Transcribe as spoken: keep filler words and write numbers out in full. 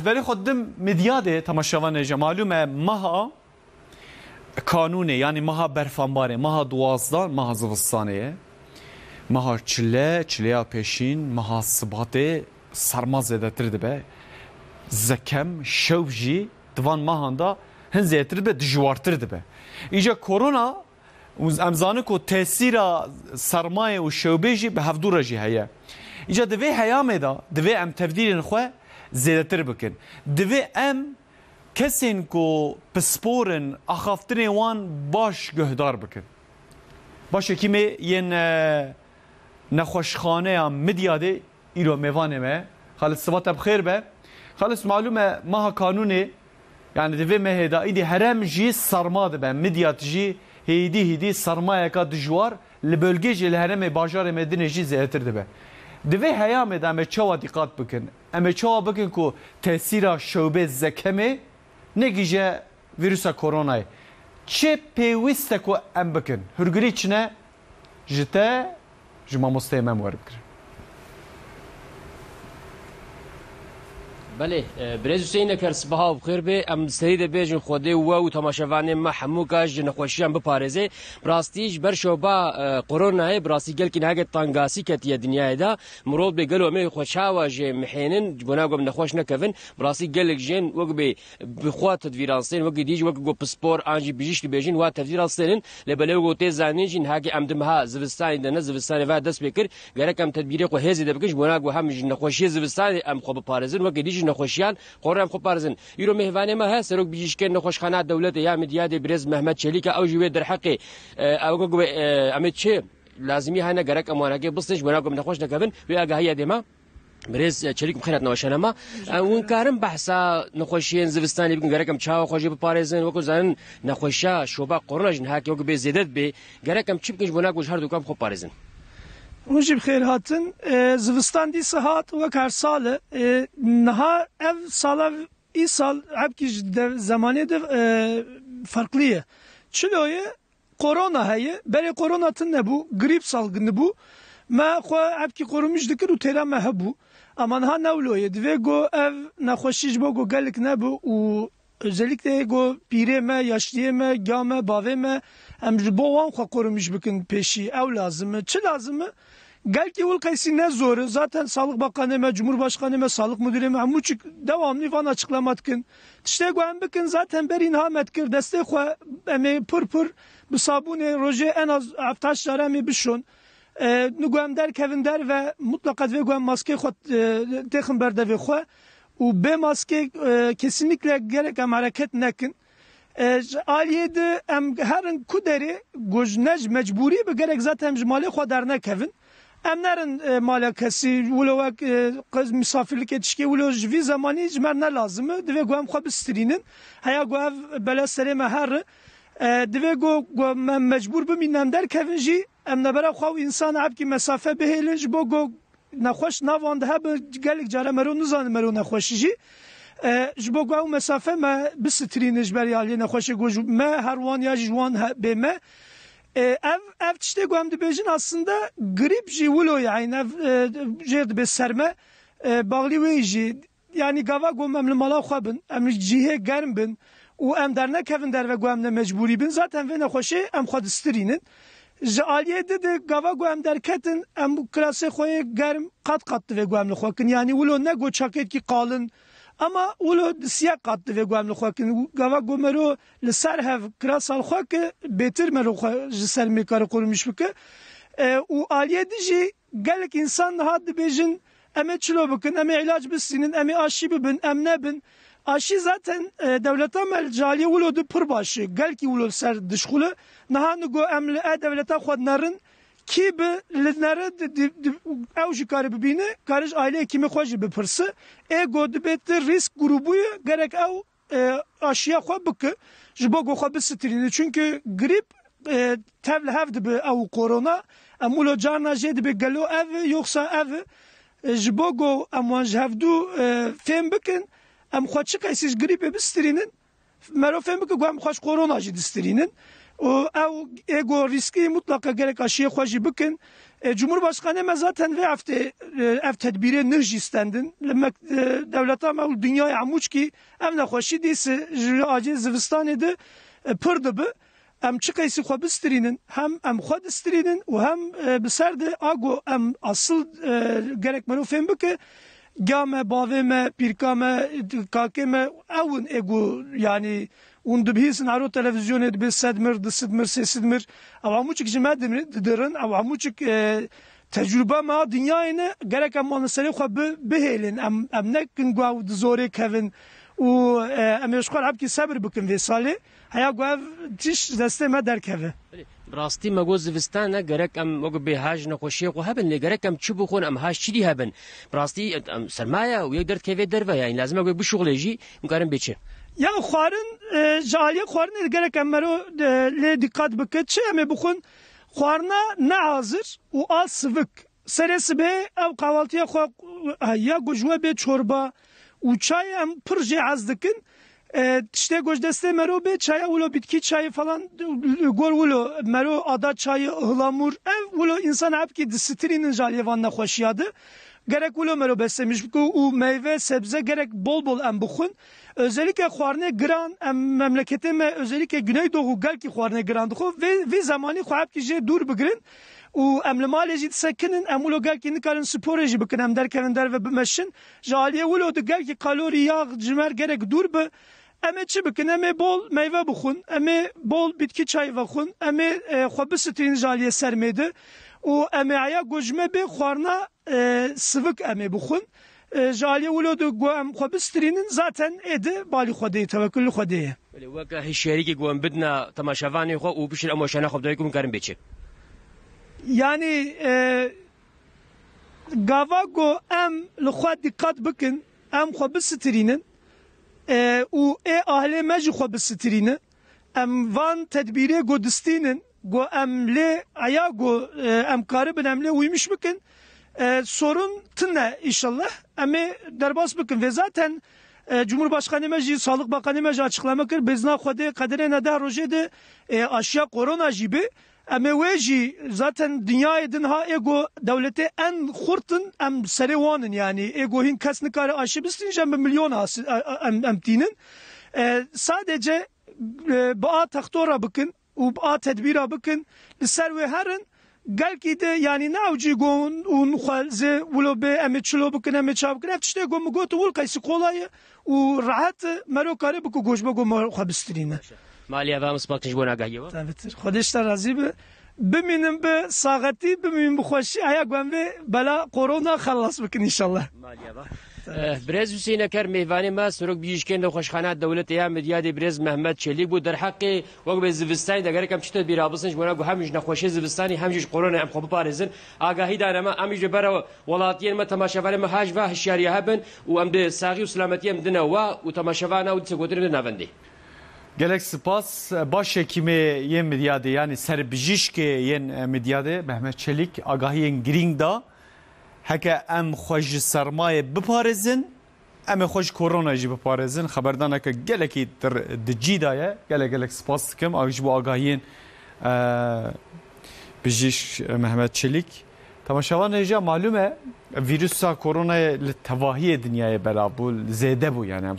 Verê xwe dim Midyadê temaşevanê ji malûm e meha kanûnê, yanî meha berfanbarê, meha duwazdan, meha zivistanê ye. Meha çile, çileya pêşîn, meha sibatê serma zêdetir dibe. Zekem, şewb jî di van mehan de hin zêdetir dibe, dijwartir dibe. Îca korona, û em zanin ku tesîra sermayê û şewbê jî bi hevdû re jî heye. Îca di vê heyamê de divê em tevdîrên xwe zêdetir bikin. Divê em kesên ku pispor in, axaftinê wan baş guhdar bikin. Baş hekîmê yên, e, nexweşxaneya Midyadê îro mêvanê me. Xalis, siva te bi xêr be. Xalis, malûm e, meha kanûnê, yani di vê mehê de îdî herem jî serma dibe. Midyat jî hêdî hêdî sermayeka dijwar li bölgê jî, li herêmê, bajarê me dinê jî zêdetir dibe. Di vê heyamê de em ê çawa dîqat bikin? Em ê çawa bikin ku tesîra şewbê zekemê negihîje vîrusa koronayê? Çi pêwîst e ku em bikin? Hûrgilî çi ne? Ji te, ji mamosteyê me em were bigirin. Belê, e, birêz Hüseyin Eker, sibaha bi xêr bê. Em serî de bêjin Xwedê we û temaşevanên me hemû ka ji nexweşiyan biparêze. Bi rastî ji ber şoba, e, koronayê bi rastî gelkî nihayekê tangasî ketiye dinyayê de. Mirov bê gelo em ê xwe çawa jê mihênin, ji bona ku em nexweş nekevin. Bi rastî gelek jên wek bê bi xwe tedbîran stênin, wekî dî jî wekî ku pispor an jî bijîşk dibêjin, wa tedbîran stênin. Lê belê wekî tê zanîn jî, niha ki em di meha zivistanê de ne, zivistanê va dest pê kir, gerek em tedbîrê xwe hê zêde bikin, ji bona ku hem ji nexweşiyê zivistanê em xwe biparêzin, wekî dî jî nexweşiyan xwe em xwe parêzin. Îro mêvanê me he, serok bijîşkên nexweşxana dewletê ya Midyadê birêz Mehmet Çelîk e, ew jî wê derheqê, e, ew ku, e, em ê çi lazimî hene gerek em wanakê bistên, ji bona ku em nexweş nekevin, wê agahiya dê me. Birêz, e, Çelîk, bi xêr hatin weşana me. E, hûn karin behsa nexweşiyên zivistanê bikin, gerek em çawa xwe jê biparêzin, wekî zanin nexweşiya şoba korona jî niha ki wekî bê zêde dibe, gerek em çi bikin ji bona ku ji her du kan xwe parêzin? Hûn jî bi xêr hatin. E, zivistan dîsa hat wek her sal e. E, niha ev sala îsal hebkî ji dev-, zemanê de, e, ferqlî ye. Çilo ye? Korona heye. Berê korona tune bû, grîp salgini bû. Me xwe hevkî qorumîş dikir û têra me hebû. Ama niha ne wilo ye. Divê ku ev nexweşî ji bo ku gelek nebe û özellikle ku pîrê me, yaşliyê me, ga me, bavê me, em ji bo wan xwe qorumîş bikin pêşî. Ew lazim e. Çi lazim e? Gelkî wil qeysî ne zor e. Zaten Sağlık Bakanê me, Cumhurbaşkanê me, Sağlık Müdürê me hemû çik devamlî van açıklama dikin. Tiştê ku em bikin zaten berî niha me dikir destê xwe, em ê pir pir bi sabûnê rojê en az heft heşt car em ê bişon. E, ni ku em derkevin derve, mutlaka divê ku em maskê xwe, e, têxin ber devê xwe û bê maskê, e, kesinlikle gerek em hereket nekin. E, ji aliyê di em herin ku derê, ku ji ne ji mecbûrî bi gerek zaten em ji malê xwe dernekevin. Em nerin, e, mala kesî, wilo wek, e, qez misafirlikê tişkê, wilo ji vî zemanî ji me re ne lazim e. Divê ku em xwe bistirînin. Heya ku ev bela serê me here, e, divê ku, ku me mecbûr bimînin em derkevin jî, em nebera xwe û însan evkî mesafe bihêlin, ji bo ku nexweş navan de hebe, gelek care mero nizane mero nexweş jî. E, ji bo ku ew mesafe me bisitirîne ji ber aliyê nexweşê ku ji me her wan ya jî ji wan he-, bê me. E, ev, ev tiştê ku em dibêjin aslında grîp jî wilo ye, eyn ev, e, jê dibe ser me, e, baxlî wê jî. Yanî gava ku em li mala xwe bin, em li cihê germ bin û em dernekevin derve ku em ne mecbûrî bin, zaten vê nexweşê em xwe distirînin. Ji aliyê di de gava ku em derketin, em kirasê xwe yê germ qat qat divê ku em li xwe kin. Yanî wilo ne ku çakêtkî qalin, ama wilo siyek qat divê ku em li xwe kin. Gava ku mero li ser hev kirasa li xwe ki bêtir mero xwe ji ser mêkare qorumîş bike. E, û aliyê di jî gelek însan niha dibêjin, em ê çilo bikin, em ê îlac bistînin, em ê aşî bibin, em nebin. Aşî zaten, e, dewleta me li aliyê wilo di pir baş e. Gelkî wilo li ser dişxule. Niha nigo em li e dewleta xwe nerin. Kî bi li nere di, di, di, ew jî kare bibîne, kare ji aileyê kîmê xwe jî bipirse. Ê go dibê ti rîsk grûbû ye, gerek ew e, aşiya xwe bike, ji bo ku xwe bisitirîne. Çunke grîp, e, tev li hev dibe ew û korona. Em wilo carna jê dibe gelo ev e, yoksa ev e. E, ji bo ku em wan ji hevdû, e, fêm bikin, em xwe çi qeysî ji grîpê bisitirînin, mero fêm bike ku em xwe ji korona jî disitirînin. û ew ê ku rîskî mutlaka gerek aşiyê xwe jî bikin. E, Cumhurbaşkanê me zaten vê heftê, e, ev tedbîrê nû jî stendin. Li mek-, e, dewleta me û dinyayê hemûçkî ev nexweşî dîse ji acê zivistanê de, e, pir dibe. Em çi qeysî xwe bistirînin, hem em xwe distirînin û hem, e, bi ser de a ku em asil, e, gerek mero fêm bike, ga me, bavê me, pîrka me, kakê me, ew in ê ku, yanî, hûn dibihîsin ero televîzyonê dibê sed mir, du sed mir, sê sed mir. Ew hemûçik ji me dimir-, didirin, ew hemûçik, e, tecrûbe me a dinyayê ne, gerek em wan li serê xwe bi-, bihêlin. Em, em nekin ku ew di zorê kevin û, e, em ê ji xwe re hebkî sebir bikin vê salê. Heya ku ev tişt ji destê me derkeve. Belê, bi rastî me got zivistan e, gerek em wek bêhaj nexweşiyê xwe hebin, lê gerek em çi bixwin, em haj çi dî hebin. Bi rastî em sermaye û yek derdikeve derve, yanî lazim e ku bişuxulê jî, em karin bê çi? Ya xwarin, e, ji aliyê xwarinê de gerek em mero, e, lê dîqat bike. Çi em ê bixwin? Xwarina ne hazir û a sivik. Serê sibê ew kahvaltiya xwe, e, ya ku ji we bê çorba û çay em pir jê hez dikin. E, tiştê ku ji destê mero bê, çaya wilo bitkî çayê falan, gor wilo mero ada çayê, hilamûr. Ev wilo însan hebkî disitirînin ji aliyê van nexweşiya de. Gerek wilo mero beslemiş bike û meyve, sebze gerek bol bol em bixwin. Özellikle xwarinê giran, em memleketê me, özellikle Güneydoğu gelkî xwarinê giran dixwe. Vê, vê zemanî xwe hebkî jê dûr bigirin û em li malê jî disekinin, em wilo gelkî nikarin sporê jî bikin, em derkevin derve bimeşin. Ji aliyê wilo di gelkî kalorî, yağ, cimer gerek dûr bi. Em ê çi bikin? Em ê bol meyve bixwin, em ê bol bitkî çayî vexwin, em ê, e, xwe bisitirîn ji aliyê sermê de û em ê heya ku ji me bê xwarina, e, sivik em ê bixwin. E, ji aliyê wilo de ku em xwe bisitirînin, zaten ê de balî Xwedê ye, tewekul li Xwedê ye. Belê, weke hişyarîkê ku em bidina temaşevanê xwe û bişir em weşana xwe bi dayê ku em karin bê çi? Yanî, e, gava ku em li xwe dîqat bikin, em xwe bisitirînin, e, û ê ahlê me jî xwe bisitirînin. Em van tedbîrê ku distînin, ku em lê eya ku, e, em karibin em lê wîmiş bikin, e, sorun tune înşallah. Em ê derbas bikin. Vê zaten, e, Cumhurbaşkanê me jî, Sağlık Bakanê me jî açıklama kir. Bi izna Xwedê qedirê ne deh rojê de, e, aşiya korona jî bi. Em ê wê jî zaten dinyayê din ha ê ku dewletê en xurt in, em serê wan in, yanî ê ku hîn kes nikare aşî bistîn, ji em bi milyon hasi-, a-, a-, em, em tînin. E, sadece, e, bi a textora bikin û bi a tedbîra bikin, li ser wê herin, gelkî de, yanî ne ew cî ku hûn, hûn xwe zê wilo bê, em ê çilo bikin, em ê ça bikin. Ev tiştê ku min got, wil qeysî kolay e û rehet e, mero kare biku goşbe ku me xwe bistirîne. Maliye ve, em spas dikin ji bo agahiyê ve. Tabii, Xwedê ji te razî be. Bimînin bi saxetî, bimînin bi xweşî, heya ku em vê bela korona xelas bikin înşallah. Maliye ve. Eh, Birêz Hüseyin Eker, mêvanê me, Serok Bijîşkên Nexweşxaneya Dewletê ya Midyadê, Birêz Mehmet Çelîk bû. Derheqê wek bê zivistanê de gerek em çi tedbîra bisin, ji bona ku hem ji nexweşê zivistanî hem jî ji koronayê em xwe biparêzin. Agahî dane me, em jî ji ber welatiyên me, temaşevanê me haj ve hişyariya hebin û em di saxî û silametiyê em dine we û temaşevana û dîsa gotinê de navendê. Gelek spas. Başhekîmê yên Midyadê, yanî serbijîşkê yên, e, Midyadê, Mehmet Çelîk, agahiyên girîng da. Heke em xwe ji sermayê biparêzin, em ê xwe ji koronayê jî biparêzin. Xeberdaneke gelekî dir di cî de ye. Gelek gelek spas dikim. Ew ji bo agahiyên, e, bijîşk Mehmet Çelîk. Temaşevan hêja malûm e, vîrusa koronayê li tevahiyê dinyayê belav bû, zêde bû, yanî em